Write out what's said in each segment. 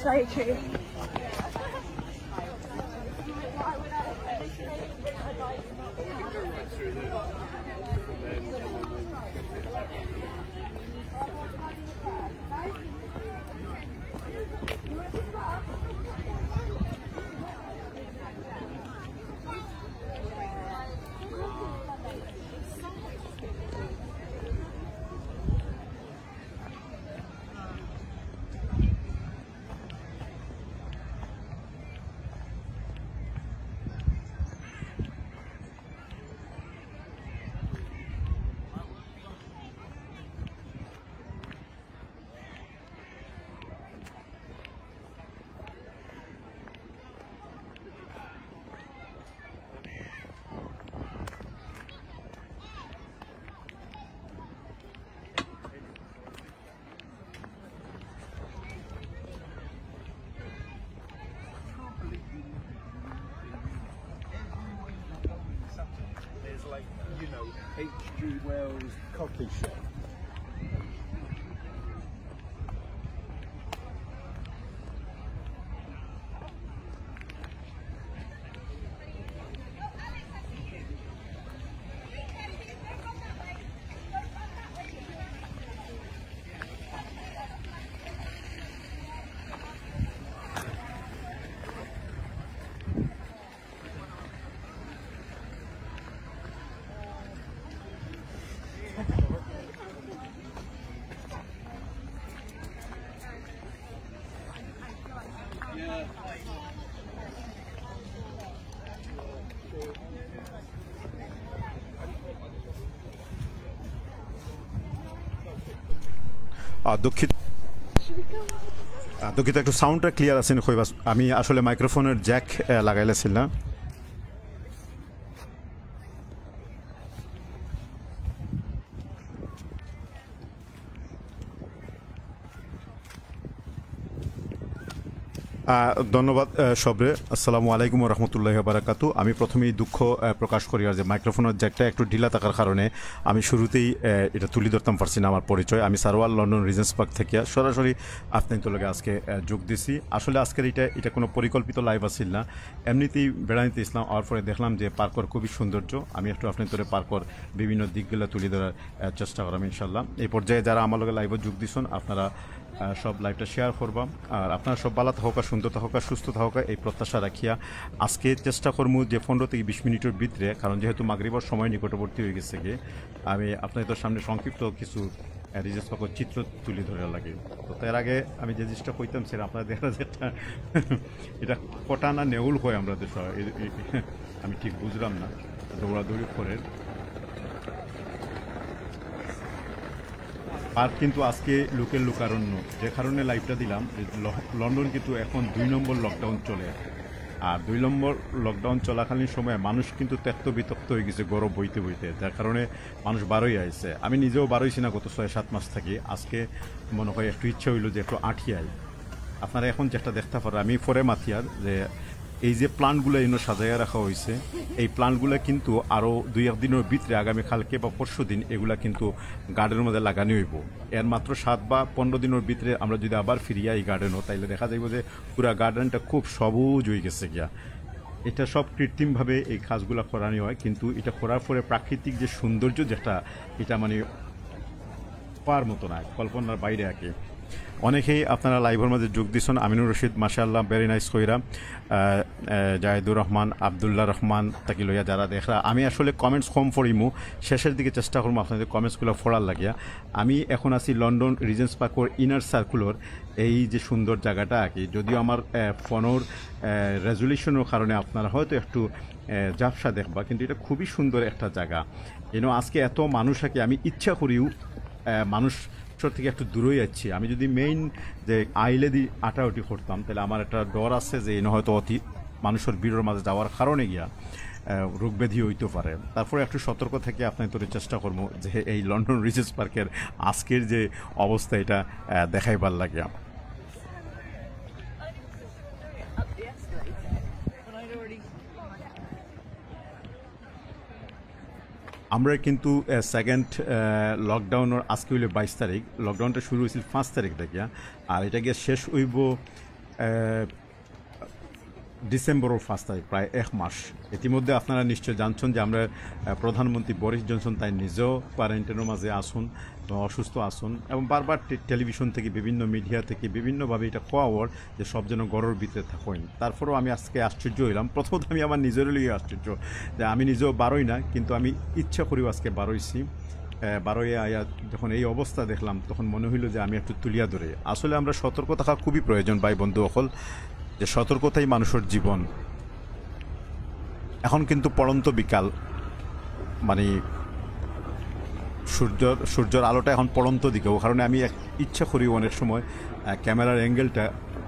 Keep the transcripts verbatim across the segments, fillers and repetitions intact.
Very true. There's, like, you know, H G Wells coffee shop. আহ, দুঃখিত, আহ, দুঃখিত, একটু সাউন্ডটা ক্লিয়ার আছে নি কইবা? আমি আসলে মাইক্রোফোনের জ্যাক, আহ, লাগাইলাছিল না। আহ, ধন্যবাদ, আহ, সবরে। আসসালামু আলাইকুম ওয়া রাহমাতুল্লাহি ওয়া বারাকাতু। আমি প্রথমেই দুঃখ, আহ, প্রকাশ করি আর যে মাইক্রোফোনের জ্যাকটা একটু ঢিলা থাকার কারণে আমি শুরুতেই, আহ, এটা তুলি ধরতাম পারছি না আমার পরিচয়। আমি সারোয়ার, লন্ডন রিজেন্টস পার্ক থেকে সরাসরি আপনাদের লগে আজকে, আহ, যোগ দিছি। আসলে আজকের এটা, এটা কোনো পরিকল্পিত লাইভ আছিল না, এমনিতেই বেড়াইতে ইসলাম আওয়ার পরে দেখলাম যে পার্কর খুবই সৌন্দর্য। আমি একটু আপনাদের পার্কর বিভিন্ন দিকগুলো তুলি ধরার, আহ, চেষ্টা করলাম ইনশাল্লাহ। এই পর্যায়ে যারা আমার লগে লাইভে যোগ দিছেন, আপনারা, আহ, সব লাইভটা শেয়ার করবা। আর আপনারা সব ভালো থাকা, সুন্দর থাকা, সুস্থ থাকা, এই প্রত্যাশা রাখিয়া আজকে চেষ্টা করমু যে পনেরো থেকে বিশ মিনিটের ভিতরে, কারণ যেহেতু মাগরিবর সময় নিকটবর্তী হয়ে গেছে গিয়ে, আমি আপনাদের সামনে সংক্ষিপ্ত কিছু, আহ, রিজেন্টস পার্কর চিত্র তুলি ধরার লাগি। তো তার আগে আমি যে জিনিসটা কইতাম, সেটা আপনারা দেখা যায় একটা এটা কটা না নেউল হয় আমরা দেশে, এই, এই, আমি ঠিক বুঝলাম না, দৌড়াদৌড়ি করে। পার্ক কিন্তু আজকে লোকের লোকারণ্য, যে কারণে লাইভটা দিলাম। যে ল-, লন্ডন কিন্তু এখন দুই নম্বর লকডাউন চলে, আর দুই নম্বর লকডাউন চলাকালীন সময়ে মানুষ কিন্তু ত্যক্ত বিতক্ত হয়ে গেছে গরম বইতে বইতে, যার কারণে মানুষ বারোই আইছে। আমি নিজেও বারোইছি না গত ছয় সাত মাস থাকি। আজকে মনে হয় একটু ইচ্ছা হইলো যে একটু আঁটি আই। আপনারা এখন যেটা দেখতে পারেন, আমি পরে মাতিয়ার যে এই যে প্লান্টগুলো এনে সাজাইয়া রাখা হয়েছে, এই প্লান্টগুলো কিন্তু আরও দুই এক দিনের ভিতরে, আগামী কালকে বা পরশু দিন, এগুলা কিন্তু গার্ডেনের মধ্যে লাগানি হইব। এর মাত্র সাত বা পনেরো দিনের ভিতরে আমরা যদি আবার ফিরিয়া এই গার্ডেনও, তাইলে দেখা যাইব যে পুরা গার্ডেনটা খুব সবুজ হয়ে গেছে গিয়া। এটা সব কৃত্রিমভাবে এই কাজগুলা করানি হয়, কিন্তু এটা করার পরে প্রাকৃতিক যে সৌন্দর্য যেটা, এটা মানে পাওয়ার মতো না, কল্পনার বাইরে আর কি। অনেকেই আপনারা লাইভের মাঝে যোগ দিছেন। আমিনুর রশিদ, মাশাআল্লাহ, ভেরি নাইস কইরা। আহ, আহ, জাহিদুর রহমান, আব্দুল্লাহ রহমান, তাকে লইয়া যারা দেখরা, আমি আসলে কমেন্টস কম পড়িমু, শেষের দিকে চেষ্টা করবো আপনাদের কমেন্টসগুলো পড়ার লাগিয়া। আমি এখন আছি লন্ডন রিজেন্টস পার্কর ইনার সার্কুলর এই যে সুন্দর জায়গাটা আর কি। যদিও আমার, আহ, ফোনের, আহ, রেজুলেশনের কারণে আপনারা হয়তো একটু, আহ, ঝাপসা দেখবা, কিন্তু এটা খুবই সুন্দর একটা জায়গা। এনো আজকে এত মানুষ আর কি, আমি ইচ্ছা করিও, আহ, মানুষের থেকে একটু দূরেই যাচ্ছি। আমি যদি মেইন যে আইলেদি আটাউটি করতাম, তাহলে আমার একটা ডর আছে যে এনে হয়তো অতি মানুষের ভিড়ের মাঝে যাওয়ার কারণে গিয়া, আহ, রোগ ব্যাধি হইতে পারে। তারপরে একটু সতর্ক থেকে আপনাদের চেষ্টা করবো যে এই লন্ডন রিজেন্টস পার্কের আজকের যে অবস্থা, এটা, আহ, দেখাইবার লাগিয়া। আমরা কিন্তু, আহ, সেকেন্ড, আহ, লকডাউনের আজকে হইল বাইশ তারিখ, লকডাউনটা শুরু হয়েছিল পাঁচ তারিখ থেকে, আর এটা গিয়ে শেষ হইব আহ, ডিসেম্বরর পাঁচ তারিখ, প্রায় এক মাস। ইতিমধ্যে আপনারা নিশ্চয় জানছেন যে আমরা, আহ, প্রধানমন্ত্রী বরিস জনসন তাই নিজেও কোয়ারেন্টাইনর মাঝে আছইন এবং অসুস্থ আছইন, এবং বারবার টে-, টেলিভিশন থেকে, বিভিন্ন মিডিয়া থেকে বিভিন্নভাবে এটা কওয়া অর যে সব যেন ঘরর ভিতরে থাকইন। তারপরেও আমি আজকে আশ্চর্য হইলাম, প্রথমত আমি আমার নিজের লগে আশ্চর্য যে আমি নিজেও বারই না, কিন্তু আমি ইচ্ছা করিও আজকে বারইছি। আহ, বারইয়া আইয়া যখন এই অবস্থা দেখলাম, তখন মনে হইল যে আমি একটু তুলিয়া ধরে। আসলে আমরা সতর্ক থাকা খুবই প্রয়োজন, ভাই বন্ধু অকল, যে সতর্কতাই মানুষের জীবন। এখন কিন্তু পড়ন্ত বিকাল, মানে সূর্যর, সূর্যর আলোটা এখন পড়ন্ত দিকে, ও কারণে আমি এক ইচ্ছা করি অনেক সময়, আহ, ক্যামেরার অ্যাঙ্গেলটা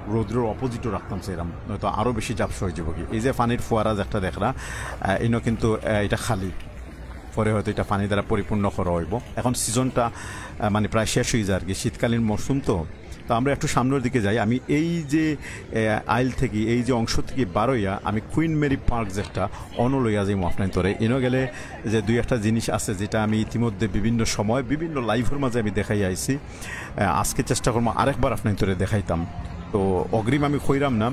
রৌদ্রর অপোজিটও রাখতাম, সেরকম নয়তো আরও বেশি ঝাপসা হয়ে যাবো কি। এই যে পানির ফোয়ারা যেটা দেখরা, আহ, ইনো কিন্তু, আহ, এটা খালি, পরে হয়তো এটা পানি দ্বারা পরিপূর্ণ করা হইব। এখন সিজনটা, আহ, মানে প্রায় শেষ হয়ে যায় আর কি, শীতকালীন মৌসুম তো। তো আমরা একটু সামনের দিকে যাই। আমি এই যে, আহ, আইল থেকে, এই যে অংশ থেকে বারইয়া আমি কুইন মেরি পার্ক যেটা অনো লইয়া যাইমু আপনাইন্তরে। ইনো গেলে যে দুই একটা জিনিস আছে যেটা আমি ইতিমধ্যে বিভিন্ন সময় বিভিন্ন লাইভের মাঝে আমি দেখাই আইছি। আহ, আজকে চেষ্টা করবো আরেকবার আপনাইন্তরে দেখাইতাম। তো অগ্রিম আমি কইরাম না,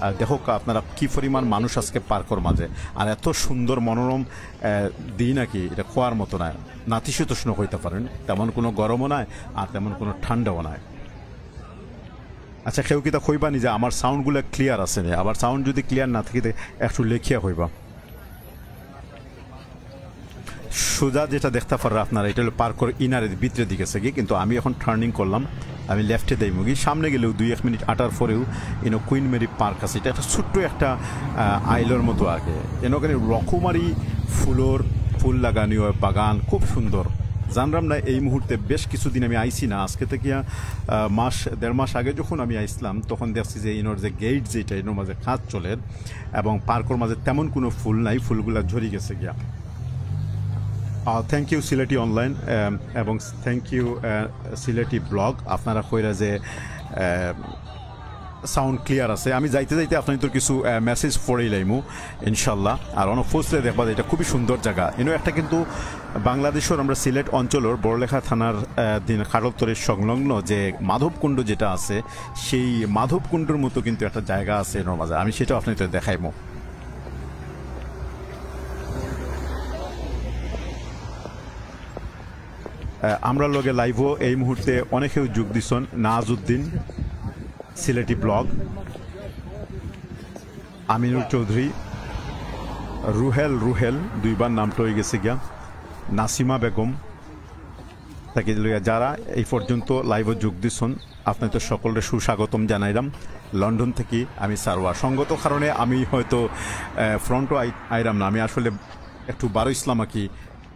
আর দেখউক্কা আপনারা কি পরিমাণ মানুষ আজকে পার্কর মাঝে, আর এত সুন্দর মনোরম, আহ, দিন আর কি, এটা কওয়ার মতো নায়। নাতিশীতোষ্ণ কইতা পারেন, তেমন কোনো গরমও নাই আর তেমন কোনো ঠান্ডাও নাই। আচ্ছা, কেউ কিতা কইবা নি যে আমার সাউন্ডগুলা ক্লিয়ার আছে নি? আবার সাউন্ড যদি ক্লিয়ার না থাকে, তে একটু লেখিয়া কইবা। সোজা যেটা দেখতা পাররা আপনারা, এটা হলো পার্কর ইনারের ভিতরে দিকে আছে কি, কিন্তু আমি এখন টার্নিং করলাম, আমি লেফটে দেইমুগি। সামনে গেলেও দুই এক মিনিট আটার পরেও ইনো কুইন মেরি পার্ক আছে। এটা একটা ছোট্ট একটা, আহ, আইলর মতো আর কি। এনো ওখানে রকমারি ফুলর, ফুল লাগানি হয়, বাগান খুব সুন্দর। জানরাম না এই মুহূর্তে, বেশ কিছুদিন আমি আইছি না, আজকে থেকে, আহ, মাস, দেড় মাস আগে যখন আমি আইছিলাম, তখন দেখছি যে ইনোর যে গেট যেটা, ইনোর মাঝে কাজ চলের এবং পার্কর মাঝে তেমন কোনো ফুল নাই, ফুলগুলা ঝরি গেছে গিয়া। থ্যাংক ইউ সিলেটি অনলাইন এবং থ্যাংক ইউ সিলেটি ব্লগ। আপনারা কইরা যে, আহ, সাউন্ড ক্লিয়ার আছে। আমি যাইতে যাইতে আপনাইন্তর কিছু, আহ, মেসেজ পড়ি লাইমু ইনশাল্লাহ। আর অনো পৌঁছলে দেখবা যে এটা খুবই সুন্দর জায়গা। ইনো একটা কিন্তু বাংলাদেশর আমরা সিলেট অঞ্চলর বড়লেখা থানার, আহ, দিন কাঠলতরির সংলগ্ন যে মাধবকুণ্ড যেটা আছে, সেই মাধবকুণ্ডর মতো কিন্তু একটা জায়গা আছে ইনোর মাঝে। আমি সেটাও আপনাইন্তরে দেখাইমু। আহ, আমরার লগে লাইভও এই মুহূর্তে অনেকেও যোগ দিছন। নাজউদ্দিন, সিলেটি ব্লগ, আমিনুর চৌধুরী, রুহেল, রুহেল দুইবার নামটা হয়ে গেছে গিয়া, নাসিমা বেগম, তাকে লইয়া যারা এই পর্যন্ত লাইভও যোগ দিছন, আপনাইন্তর সকলরে সুস্বাগতম জানাইলাম। লন্ডন থেকে আমি সারোয়ার। সঙ্গত কারণে আমি হয়তো, আহ, ফ্রন্টও আই-, আইরাম না, আমি আসলে একটু বারইছলাম আর কি,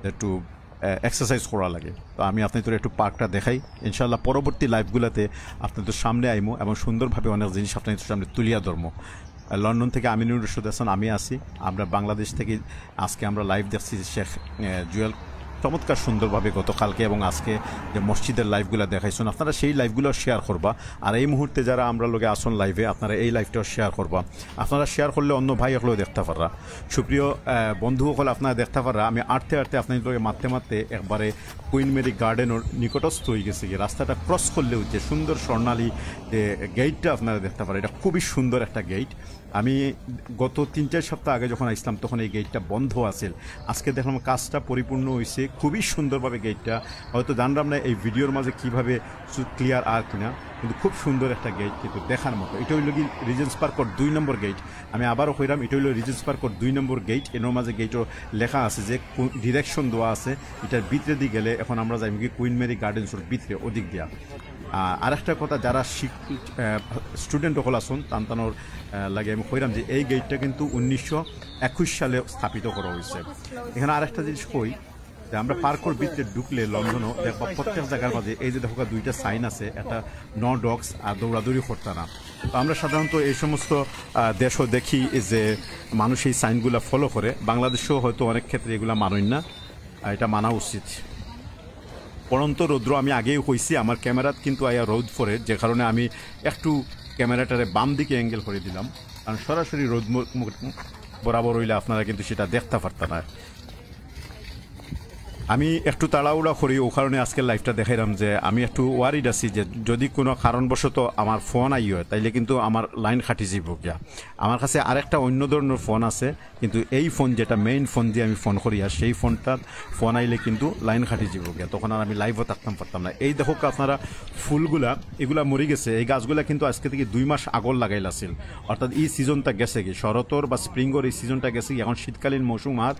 একটু, আহ, এক্সারসাইজ করা লাগে। তো আমি আপনাইন্তরে একটু পার্কটা দেখাই। ইনশাআল্লাহ পরবর্তী লাইভগুলাতে আপনাইন্তর সামনে আইমু এবং সুন্দরভাবে অনেক জিনিস আপনাইন্তর সামনে তুলিয়া ধরমু। আহ, লন্ডন থেকে আমিনুর রশিদ হাসান, আমি আছি। আমরা বাংলাদেশ থেকে আজকে আমরা লাইভ দেখছি যে শেখ, আহ, জুয়েল চমৎকার সুন্দরভাবে গতকালকে এবং আজকে যে মসজিদের লাইভগুলা দেখাইছন, আপনারা সেই লাইভগুলো শেয়ার করবা। আর এই মুহূর্তে যারা আমরার লগে আছন লাইভে, আপনারা এই লাইভটাও শেয়ার করবা। আপনারা শেয়ার করলে অন্য ভাই অকলেও দেখতা পাররা। সুপ্রিয়, আহ, বন্ধু অকল, আপনারা দেখতা পাররা আমি আটতে আটতে আপনাইন্তর লগে মাততে মাততে একবারে কুইন মেরি গার্ডেনর নিকটস্থ হয়ে গেছে গিয়া। রাস্তাটা ক্রস করলেও যে সুন্দর স্বর্ণালী যে গেটটা আপনারা দেখতা পাররা, এটা খুবই সুন্দর একটা গেট। আমি গত তিন চার সপ্তাহ আগে যখন আইছিলাম, তখন এই গেটটা বন্ধ আছিল। আজকে দেখলাম কাজটা পরিপূর্ণ হইছে, খুবই সুন্দরভাবে গেটটা। হয়তো জানলাম না এই ভিডিওর মাঝে কিভাবে ক্লিয়ার আর কিনা, কিন্তু খুব সুন্দর একটা গেট, কিন্তু দেখার মতো। এটা হইল কি রিজেন্টস পার্কর দুই নম্বর গেট। আমি আবারও কইরাম, এটা হইল রিজেন্টস পার্কর দুই নম্বর গেট। এর মাঝে গেটও লেখা আছে যে কোন ডিরেকশন দেওয়া আছে, এটার ভিতরেদি গেলে এখন আমরা যাইমু কি কুইন মেরি গার্ডেন্সর ভিতরে, ওদিক দিয়া। আহ, আরেকটা কথা, যারা শিক-, আহ, স্টুডেন্ট অকল আছন, তান তানোর, আহ, লাগে আমি কইরাম যে এই গেটটা কিন্তু উনিশশো একুশ সালে স্থাপিত করা হয়েছে। এখানে আরেকটা জিনিস কই, যে আমরা পার্কর ভিতরে ঢুকলে লন্ডনও দেখবা প্রত্যেক জায়গার মাঝে এই যে দেখো দুইটা সাইন আছে, একটা নো ডগস আর দৌড়াদৌড়ি করতা না। তো আমরা সাধারণত এই সমস্ত, আহ, দেশও দেখি যে মানুষ এই সাইনগুলা ফলো করে। বাংলাদেশেও হয়তো অনেক ক্ষেত্রে এগুলা মানইন না, আহ, এটা মানা উচিত। পড়ন্ত রৌদ্র, আমি আগেই কইছি, আমার ক্যামেরাত কিন্তু আইয়া রৌদ পড়ে, যে কারণে আমি একটু ক্যামেরাটারে বাম দিকে অ্যাঙ্গেল করে দিলাম, কারণ সরাসরি রৌদ মু-, মু-, বরাবর হইলে আপনারা কিন্তু সেটা দেখতা পারতা না। আমি একটু তাড়াহুড়া করি, ও কারণে আজকের লাইভটা দেখাইলাম যে আমি একটু ওয়ারিড আছি যে যদি কোনো কারণবশত আমার ফোন আই হয়, তাইলে কিন্তু আমার লাইন কাটি যাইব গিয়া। আমার কাছে আরেকটা অন্য ধরনের ফোন আছে, কিন্তু এই ফোন, যেটা মেইন ফোন দিয়ে আমি ফোন করি, আর সেই ফোনটা ফোন আইলে কিন্তু লাইন কাটি যাইব গিয়া, তখন আর আমি লাইভও থাকতাম পারতাম না। এই দেখো আপনারা ফুলগুলা, এগুলা মরি গেছে। এই গাছগুলা কিন্তু আজকে থেকে দুই মাস আগর লাগাইল আছিল, অর্থাৎ এই সিজনটা গেছে কি, শরতর বা স্প্রিংর এই সিজনটা গেছে কি, এখন শীতকালীন মৌসুম। আর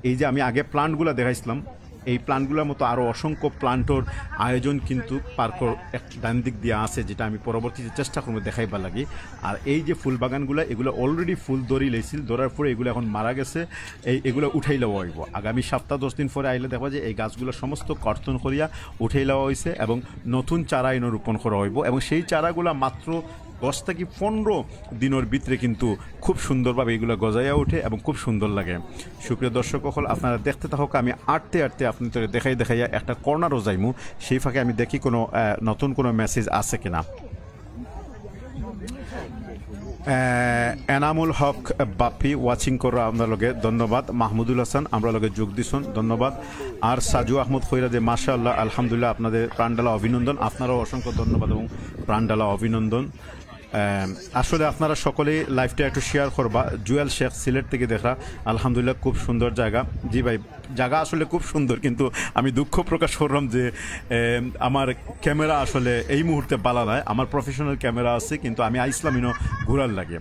এই যে আমি আগে প্লান্টগুলা দেখাইছিলাম, এই প্লান্টগুলোর মতো আরও অসংখ্য প্লান্টর আয়োজন কিন্তু পার্কর এক ডান দিক দিয়ে আছে, যেটা আমি পরবর্তীতে চেষ্টা করবো দেখাইবার লাগি। আর এই যে ফুল বাগানগুলা, এগুলা অলরেডি ফুল ধরি লেছিল, ধরার পরে এগুলো এখন মারা গেছে। এই এগুলো উঠাই লওয়া হইব। আগামী সপ্তাহ দশ দিন পরে আইলে দেখবা যে এই গাছগুলো সমস্ত কর্তন করিয়া উঠাই লওয়া হয়েছে এবং নতুন চারা এনে রোপণ করা হইব। এবং সেই চারাগুলা মাত্র দশ থেকে পনেরো দিনের ভিতরে কিন্তু খুব সুন্দরভাবে এগুলো গজাইয়া ওঠে এবং খুব সুন্দর লাগে। সুপ্রিয় দর্শক অকল, আপনারা দেখতে থাকুক, আমি আটতে আটতে আপনাদের দেখাই দেখাইয়া একটা কর্নারও যাইমু। সেই ফাঁকে আমি দেখি কোনো আহ, নতুন কোনো মেসেজ আছে কিনা। আহ, এনামুল হক বাপ্পি ওয়াচিং কররা আপনার লগে, ধন্যবাদ। মাহমুদুল হাসান আমরা লগে যোগ দিছন, ধন্যবাদ। আর সাজু আহমদ খৈরা যে, মাশাআল্লাহ, আলহামদুলিল্লাহ, আপনাদের প্রাণঢালা অভিনন্দন, আপনারাও অসংখ্য ধন্যবাদ এবং প্রাণঢালা অভিনন্দন। আহ, আসলে আপনারা সকলেই লাইভটা একটু শেয়ার করবা। জুয়েল শেখ সিলেট থেকে দেখরা, আলহামদুলিল্লাহ, খুব সুন্দর জায়গা। জি ভাই, জায়গা আসলে খুব সুন্দর, কিন্তু আমি দুঃখ প্রকাশ করলাম যে আহ, আমার ক্যামেরা আসলে এই মুহূর্তে বালা নাই। আমার প্রফেশনাল ক্যামেরা আছে, কিন্তু আমি আইসলাম ইনো ঘুরার লাগে।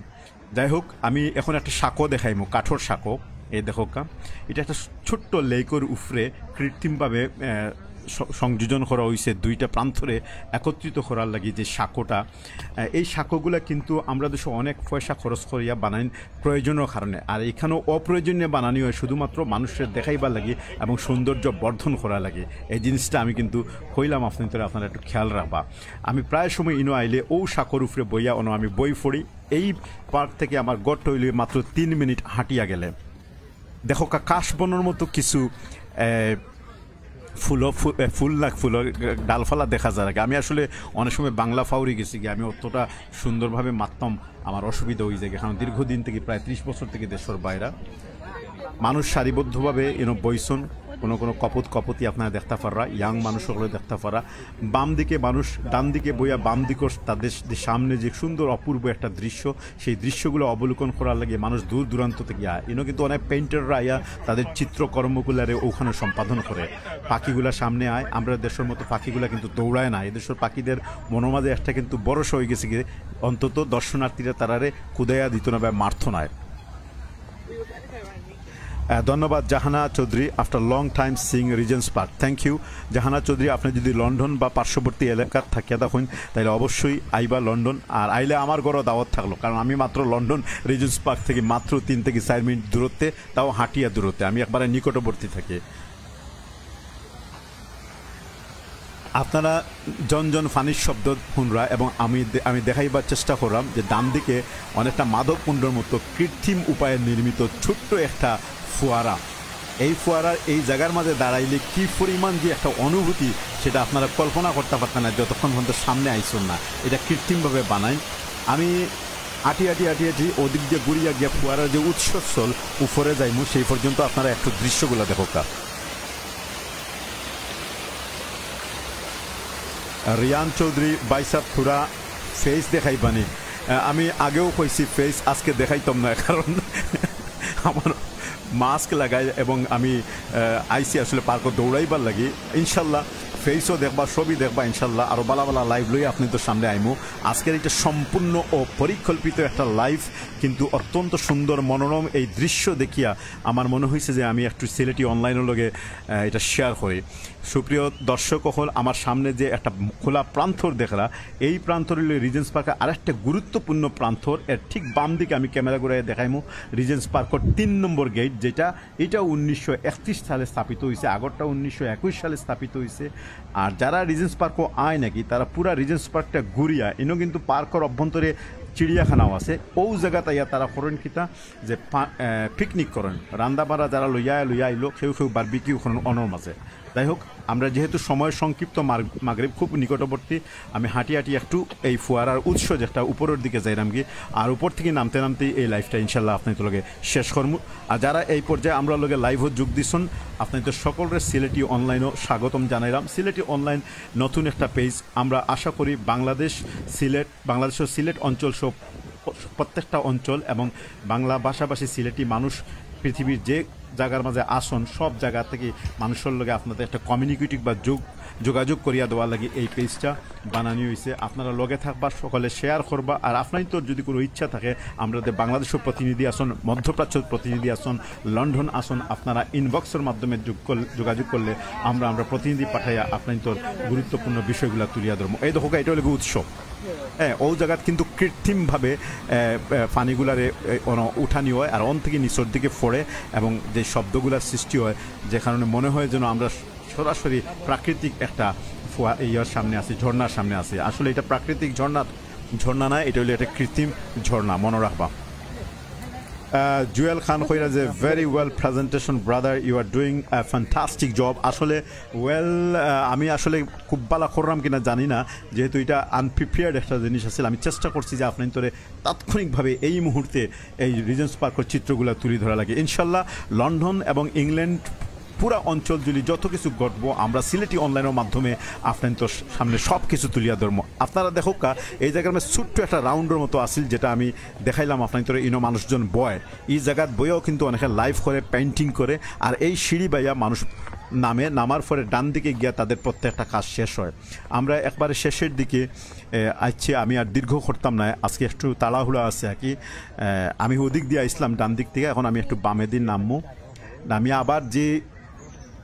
যাই হোক, আমি এখন একটা সাঁকো দেখাইমু, কাঠর সাঁকো। এই দেখো কা, এটা একটা ছোট্ট লেকর উপরে কৃত্রিমভাবে আহ, স- সংযোজন করা হয়েছে দুইটা প্রান্তরে একত্রিত করার লাগি যে সাঁকোটা। আহ, এই সাঁকোগুলা কিন্তু আমরা দেশে অনেক পয়সা খরচ করিয়া বানাই প্রয়োজনের কারণে, আর এখানেও অপ্রয়োজনীয় বানানি হয় শুধুমাত্র মানুষের দেখাইবার লাগি এবং সৌন্দর্য বর্ধন করার লাগি। এই জিনিসটা আমি কিন্তু কইলাম আপনাদের, আপনারা একটু খেয়াল রাখবা। আমি প্রায় সময় ইনো আইলে ও সাঁকোর উপরে বইয়া অনো আমি বই পড়ি। এই পার্ক থেকে আমার ঘরটা হইলে মাত্র তিন মিনিট হাঁটিয়া গেলে। দেখো কা-, কাশবনের মতো কিছু আহ, ফুলও ফু- এ, ফুল না ফুলও ডালপালা দেখা যায় আর কি। আমি আসলে অনেক সময় বাংলা ফাউরি গেছি কি, আমি অতটা সুন্দরভাবে মাততাম আমার অসুবিধা হয়ে যায়, কারণ দীর্ঘদিন থেকে, প্রায় ত্রিশ বছর থেকে দেশের বাইরে। মানুষ সারিবদ্ধভাবে এনে বইছন, কোনো কোনো কপত কপতি আপনারা দেখতে পাররা, ইয়াং মানুষ সকলে দেখতে পাররা। বাম দিকে মানুষ, ডান দিকে বইয়া বাম দিকে তাদের সামনে যে সুন্দর অপূর্ব একটা দৃশ্য, সেই দৃশ্যগুলো অবলোকন করার লাগি মানুষ দূর দূরান্ত থেকে আয়। ইনো কিন্তু অনেক পেইন্টাররা আইয়া তাদের চিত্রকর্মগুলারে ওখানে সম্পাদন করে। পাখিগুলা সামনে আয়, আমরা দেশের মতো পাখিগুলা কিন্তু দৌড়ায় না। এদেশের পাখিদের মনের মাঝে একটা কিন্তু ভরসা হয়ে গেছে কি, অন্তত দর্শনার্থীরা তারারে কুদাইয়া দিত না বা মারত না। আহ, ধন্যবাদ জাহানা Chowdhury, after long time seeing Regent's Park, thank you। জাহানা চৌধুরী, আপনি যদি লন্ডন বা পার্শ্ববর্তী এলাকাত থাকিয়া থাকেন, তাহলে অবশ্যই আইবা লন্ডন। আর আইলে আমার ঘরও দাওয়াত থাকলো, কারণ আমি মাত্র লন্ডন রিজেন্টস পার্ক থেকে মাত্র তিন থেকে চার মিনিট দূরত্বে, তাও হাঁটিয়া দূরত্বে, আমি একবারে নিকটবর্তী থাকি। আপনারা জন জন পানির শব্দ শুনরা এবং আমি দে- আমি দেখাইবার চেষ্টা করলাম যে ডান দিকে অনেকটা মাধবকুণ্ডর মতো কৃত্রিম উপায়ে নির্মিত ছোট্ট একটা ফোয়ারা। এই ফোয়ারার এই জায়গার মাঝে দাঁড়াইলে কি পরিমাণ যে একটা অনুভূতি, সেটা আপনারা কল্পনা করতে পারতেন না যতক্ষণ পর্যন্ত সামনে আইসন না। এটা কৃত্রিমভাবে বানাই। আমি আটি আটি আটি আটি ওদিক দিয়ে ঘুরিয়া গিয়া ফোয়ারার যে উৎসস্থল উপরে যাইমু, সেই পর্যন্ত আপনারা একটু দৃশ্যগুলো দেখো কা। রিয়ান চৌধুরী, ভাইসাব থুরা ফেস দেখাইবানি। আহ, আমি আগেও কইছি ফেস আজকে দেখাইতাম না, কারণ আমার মাস্ক লাগাই এবং আমি আহ, আইছি আসলে পার্কও দৌড়াইবার লাগি। ইনশাল্লাহ ফেসও দেখবা, সবই দেখবা ইনশাল্লাহ। আরও বালা বালা লাইভ লই আপনি তো সামনে আইমু। আজকের এটা সম্পূর্ণ ও পরিকল্পিত একটা লাইভ, কিন্তু অত্যন্ত সুন্দর মনোরম এই দৃশ্য দেখিয়া আমার মনে হয়েছে যে আমি একটু সিলেটি অনলাইনের লগে আহ, এটা শেয়ার করি। সুপ্রিয় দর্শক অকল, আমার সামনে যে একটা খোলা প্রান্তর দেখরা, এই প্রান্তর হইল রিজেন্টস পার্কের আরেকটা গুরুত্বপূর্ণ প্রান্তর। এর ঠিক বাম দিকে আমি ক্যামেরা ঘুরাই দেখাইমু রিজেন্টস পার্কের তিন নম্বর গেট, যেটা এটা উনিশশো একত্রিশ সালে স্থাপিত হয়েছে, আগরটা উনিশশো একুশ সালে স্থাপিত হয়েছে। আর যারা রিজেন্টস পার্কও আয় নাকি, তারা পুরা রিজেন্টস পার্কটা ঘুরিয়া, ইনো কিন্তু পার্কের অভ্যন্তরে চিড়িয়াখানাও আছে, ও জায়গাত আইয়া তারা করেন কিতা যে পা- আহ, পিকনিক করেন, রান্দাবাড়া যারা লইয়া লইয়া আইলো, কেউ কেউ বারবিকিউ করেন অনর মাঝে। যাই হোক, আমরা যেহেতু সময় সংক্ষিপ্ত, মার-, মাগরিব খুব নিকটবর্তী, আমি হাঁটি হাঁটি একটু এই ফুয়ারার উৎস যেটা উপরের দিকে যাইরাম কি, আর উপর থেকে নামতে নামতেই এই লাইভটা ইনশাল্লাহ আপনাইনতর লগে শেষ করমু। আর যারা এই পর্যায়ে আমরার লগে লাইভও যোগ দিছন, আপনাইনতর সকলরে সিলেটি অনলাইনও স্বাগতম জানাইলাম। সিলেটি অনলাইন নতুন একটা পেজ, আমরা আশা করি বাংলাদেশ, সিলেট, বাংলাদেশের সিলেট অঞ্চল সহ প্রত্যেকটা অঞ্চল এবং বাংলা ভাষাভাষী সিলেটি মানুষ পৃথিবীর যে জায়গার মাঝে আছন, সব জায়গা থেকে মানুষের লগে আপনাদের একটা কমিউনিকেটিভ বা যোগ যোগাযোগ করিয়া দেওয়ার লাগি এই পেজটা বানানি হয়েছে। আপনারা লগে থাকবা, সকলে শেয়ার করবা। আর আপনাইনতর যদি কোনো ইচ্ছা থাকে, আমরা যে বাংলাদেশের প্রতিনিধি আছন, মধ্যপ্রাচ্যের প্রতিনিধি আছন, লন্ডন আছন, আপনারা ইনবক্সের মাধ্যমে যোগ করলে, যোগাযোগ করলে আমরা আমরা প্রতিনিধি পাঠাইয়া আপনাইনতর গুরুত্বপূর্ণ বিষয়গুলো তুলিয়া ধরবো। এই দেখো, এটা হলো গিয়ে উৎস। হ্যাঁ, ও জায়গাত কিন্তু কৃত্রিমভাবে, এ, এ, পানিগুলারে, এ, অন-, উঠানি হয় আর অন থেকে নিচের দিকে পড়ে এবং যে শব্দগুলার সৃষ্টি হয়, যে কারণে মনে হয় যেন আমরা সরাসরি প্রাকৃতিক একটা ফুয়া-, ইয়ার সামনে আছি, ঝর্ণার সামনে আছি। আসলে এটা প্রাকৃতিক ঝর্ণা, ঝর্ণা না, এটা হলো একটা কৃত্রিম ঝর্ণা, মনে রাখবা। আহ, জুয়েল খান কইরা যে, "Very well presentation, brother, you are doing a fantastic job।" আসলে, ওয়েল, আহ, আমি আসলে খুব ভালা করলাম কিনা জানি না, যেহেতু এটা আনপ্রিপেয়ার্ড একটা জিনিস আছিল। আমি চেষ্টা করছি যে আপনাইনতরে তাৎক্ষণিকভাবে এই মুহূর্তে এই রিজেন্টস পার্কের চিত্রগুলো তুলি ধরা লাগে। ইনশাল্লাহ, লন্ডন এবং ইংল্যান্ড পুরা অঞ্চল জুড়ে যত কিছু ঘটবো, আমরা সিলেটি অনলাইনের মাধ্যমে আপনাইনতর সামনে সব কিছু তুলিয়া ধরবো। আপনারা দেখউক্কা, এই জায়গার মধ্যে ছোট্ট একটা রাউন্ডের মতো আছিল, যেটা আমি দেখাইলাম আপনাইনতরে, ইনো মানুষজন বয়। এই জায়গার বইয়াও কিন্তু অনেকে লাইভ করে, পেইন্টিং করে, আর এই সিঁড়ি বাইয়া মানুষ নামে, নামার পরে ডান দিকে গিয়া তাদের প্রত্যেকটা কাজ শেষ হয়। আমরা একবারে শেষের দিকে, এ, আইছি, আমি আর দীর্ঘ করতাম না, আজকে একটু তাড়াহুড়া আছে আর কি। এ, আমি ওদিক দিয়া আইছলাম ডান দিক থেকে, এখন আমি একটু বামেদি নামমু, নামিয়া আবার যে,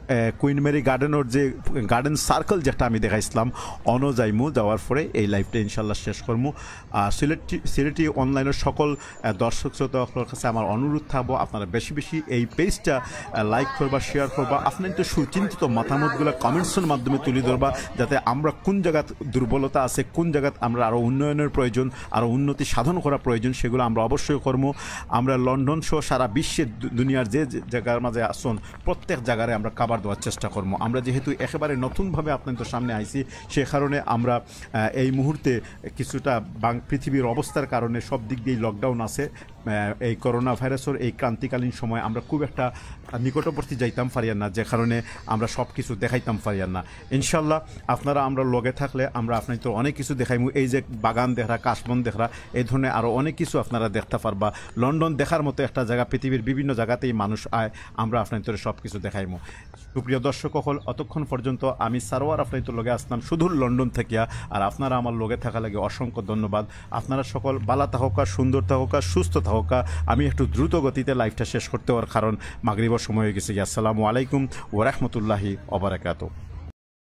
এ, কুইন মেরি গার্ডেনের যে গার্ডেন সার্কেল যেটা আমি দেখাইছলাম, অনো যাইমু, যাওয়ার পরে এই লাইভটা ইনশাল্লাহ শেষ করমু। আর সিলেটি, সিলেটি অনলাইনের সকল, এ, দর্শক শ্রোতা সকলের কাছে আমার অনুরোধ থাকবো, আপনারা বেশি বেশি এই পেজটা, এ, লাইক করবা, শেয়ার করবা, আপনাইনতর সুচিন্তিত মতামতগুলো কমেন্টসের মাধ্যমে তুলে ধরবা, যাতে আমরা কোন জায়গাত দুর্বলতা আছে, কোন জায়গাত আমরা আরও উন্নয়নের প্রয়োজন, আরও উন্নতি সাধন করা প্রয়োজন, সেগুলো আমরা অবশ্যই করবো। আমরা লন্ডন সহ সারা বিশ্বের দু-, দুনিয়ার যে যে জায়গার মাঝে আছন, প্রত্যেক জায়গারে আমরা কভার দেওয়ার চেষ্টা করবো। আমরা যেহেতু একেবারে নতুনভাবে আপনাইনতর সামনে আইছি, সে কারণে আমরা, আহ, এই মুহূর্তে কিছুটা বাং-, পৃথিবীর অবস্থার কারণে সব দিক দিয়েই লকডাউন আছে। আহ, এই করোনা ভাইরাসের এই ক্রান্তিকালীন সময় আমরা খুব একটা নিকটবর্তী যাইতাম পারিয়ার না, যে কারণে আমরা সব কিছু দেখাইতাম পারিয়ার না। ইনশাল্লাহ, আপনারা আমরা লগে থাকলে আমরা আপনাইনতর অনেক কিছু দেখাইমু। এই যে বাগান দেখরা, কাশবন দেখরা, এই ধরনের আরও অনেক কিছু আপনারা দেখতে পারবা। লন্ডন দেখার মতো একটা জায়গা, পৃথিবীর বিভিন্ন জায়গাতেই মানুষ আয়, আমরা আপনাইনতরে সব কিছু দেখাইমু। সুপ্রিয় দর্শক সকল, অতক্ষণ পর্যন্ত আমি সারোয়ার আপনাইনতর লগে আছলাম সুদূর লন্ডন থাকিয়া, আর আপনারা আমার লগে থাকা লাগি অসংখ্য ধন্যবাদ। আপনারা সকল ভালা থাকউক্কা, সুন্দর থাকউক্কা, সুস্থ থাকউক্কা। আমি একটু দ্রুত গতিতে লাইভটা শেষ করতে হওয়ার কারণ মাগরিবের সময় হয়ে গেছে গিয়া। আসসালামু আলাইকুম ওয়া রাহমাতুল্লাহি ওয়া বারাকাতুহু।